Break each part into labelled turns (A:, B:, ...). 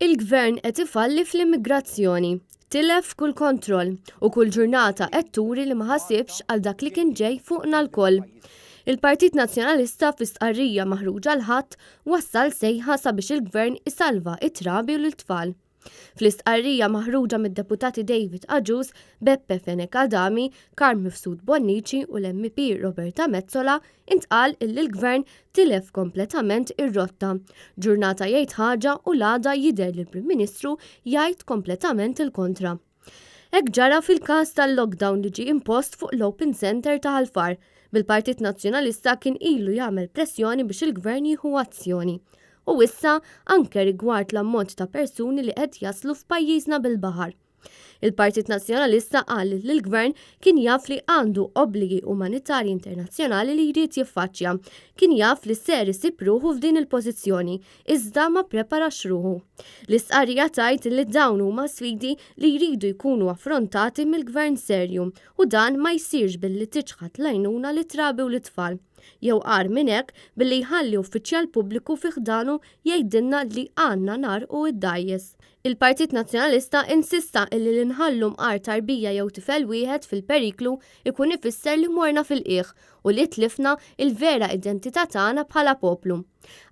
A: Il-Gvern qed ifalli fl-immigrazzjoni. Tilef kull kontroll u kull ġurnata qed turi li ma ħasibx għal dak li kien ġej fuqna lkoll. Il-Partit Nazzjonalista fi stqarrija maħruġa l-Ħadd wassal sejħa sabiex il-Gvern isalva it-trabi u l-tfal. Fl-istqarrija maħruġa mid-Deputati David Agius, Beppe Fenech Adami, Carm Mifsud Bonnici u l-MEP Roberta Metsola intqal illi l-Gvern tilef kompletament ir-rotta. Ġurnata jgħid ħaġa u l-għada jidher li l-Prim Ministru jgħid kompletament il-kontra. Hekk ġara fil-każ tal-lockdown li ġie impost fuq l-Open Centre ta' Ħal Far, bil-Partit Nazzjonalista kien ilu jagħmel pressjoni biex il-Gvern jieħu azzjoni. U issa anke rigward l-ammont ta' persuni li qed jaslu f'pajjiżna bil-baħar. Il-Partit Nazzjonalista qal li l-Gvern kien jaf li għandu obbligi umanitarji internazzjonali li jrid jiffaċċja. Kien jaf li ser isib ruħu f'din il-pożizzjoni, iżda ma ppreparax ruħu. L-istqarrija tgħid li dawn huma sfidi li jridu jkunu affrontati mill-Gvern serju u dan ma jsirx billi tiċħad l-għajnuna lit-trabi u lit-tfal. Jew agħar minn hekk, billi jħalli uffiċjal pubbliku fi ħdanu jgħidilna li għandna ngħarrqu d-dgħajjes. Il-Partit Nazzjonalista insista illi li nħallu mqar tarbija jew tifel wieħed fil-periklu jkun ifisser li morna fil-qiegħ u li tlifna il-vera identità tagħna bħala poplu.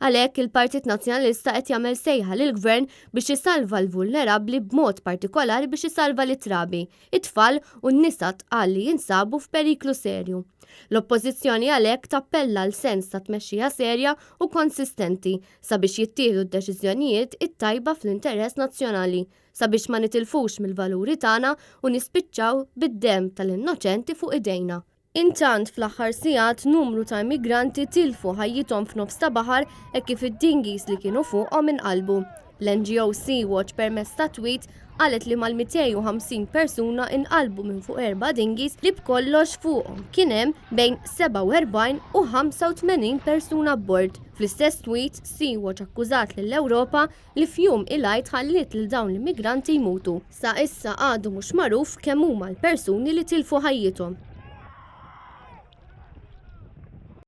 A: Għalhekk il-Partit Nazzjonalista qed jagħmel sejħa lill-Gvern biex isalva l-vulnerabbli b'mod partikolari biex isalva lit-trabi, it-tfal u n-nisa tqal li jinsabu f'periklu serju. L-Oppożizzjoni għalhekk tappella għal sens ta' tmexxija serja u konsistenti sabiex jittieħdu d-deċiżjonijiet it-tajba fl-interess nazzjonali sabiex ma nitilfux mill-valuri tagħna u nispiċċaw bid-demm tal-innoċenti fuq idejna. Intant, fl-aħħar sigħat numru ta' immigranti tilfu ħajjithom f'nofs ta' baħar hekk kif id-dinghies li kienu fuqhom inqalbu. L-NGO Sea-Watch permezz ta' tweet qalet li mal-250 persuna inqalbu minn fuq erba' dinghies li b'kollox fuqhom kien hemm bejn 47 u 85 persuna abbord. Fl-istess tweet, Sea-Watch akkużat lill-Ewropa li f'jum il-Għid ħalliet lil dawn l-immigranti jmutu. Sa issa għadu mhux magħruf kemm huma l-persuni li tilfu ħajjithom.